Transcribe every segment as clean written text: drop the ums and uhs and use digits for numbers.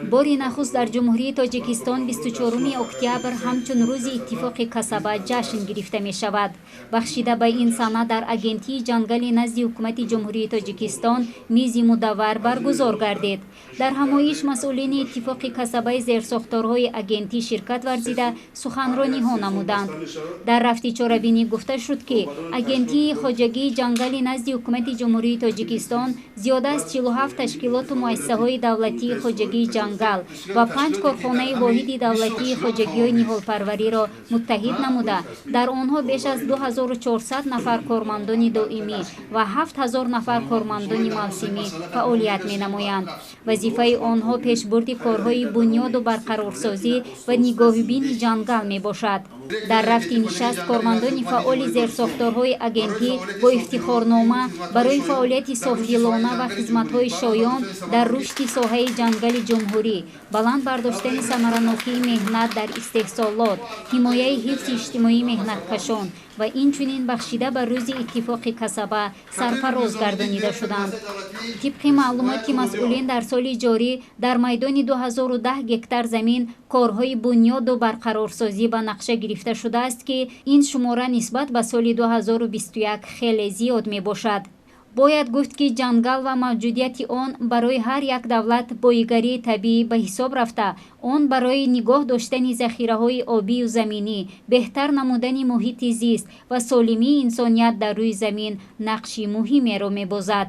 Бори нахуст дар Ҷумҳурии Тоҷикистон 24 октябр ҳамчун Рӯзи иттифоқи касаба ҷашн гирифта мешавад. Бахшида ба ин сана дар Агентии ҷангали назди Ҳукумати Ҷумҳурии Тоҷикистон мизи мудаввар баргузор гардид. Дар ҳамоиш масъулини иттифоқи касабаи зерсохторҳои агентӣ ширкат варзида, суханрониҳо намуданд. Дар рафти чорабинӣ гуфта шуд, ки Агентии хоҷагии ҷангали назди Ҳукумати Ҷумҳурии Тоҷикистон зиёда аз 47 ташкилоту муассисаҳои давлатии хоҷагии ҷангал ва панҷ корхонаи воҳиди давлатии хоҷагиҳои ниҳолпарвариро муттаҳид намуда, дар онҳо беш аз 2400 нафар кормандони доимӣ ва 7000 нафар кормандони мавсимӣ фаъолият менамоянд. Вазифаи онҳо пешбурди корҳои бунёду барқарорсозӣ ва нигоҳубини ҷангал мебошад. Дар рафти нишаст кормандони фаъоли зерсохторҳои агентӣ бо ифтихорнома барои фаъолияти софдилона ва хизматҳои шоён дар рушди соҳаи ҷангали ҷумҳурӣ, баланд бардоштани самаранокии меҳнат дар истеҳсолот, ҳимояи ҳифзи иҷтимоии меҳнаткашон ва инчунин бахшида ба Рӯзи иттифоқи касаба сарфароз гардонида шуданд. Тибқи маълумоти масъулин, дар соли ҷорӣ дар майдони 2010 гектар замин корҳои бунёду барқарорсозӣ ба нақша гирифта шудааст, ки ин шумора нисбат ба соли 2021 хеле зиёд мебошад. Бояд гуфт, ки ҷангал ва мавҷудияти он барои ҳар як давлат боигарии табиӣ ба ҳисоб рафта, он барои нигоҳ доштани захираҳои обию заминӣ, беҳтар намудани муҳити зист ва солимии инсоният дар рӯи замин нақши муҳимеро мебозад.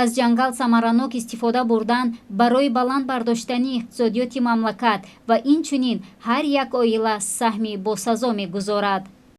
Аз ҷангал самаранок истифода бурдан барои баланд бардоштани иқтисодиёти мамлакат ва инчунин ҳар як оила саҳми босазо мегузорад.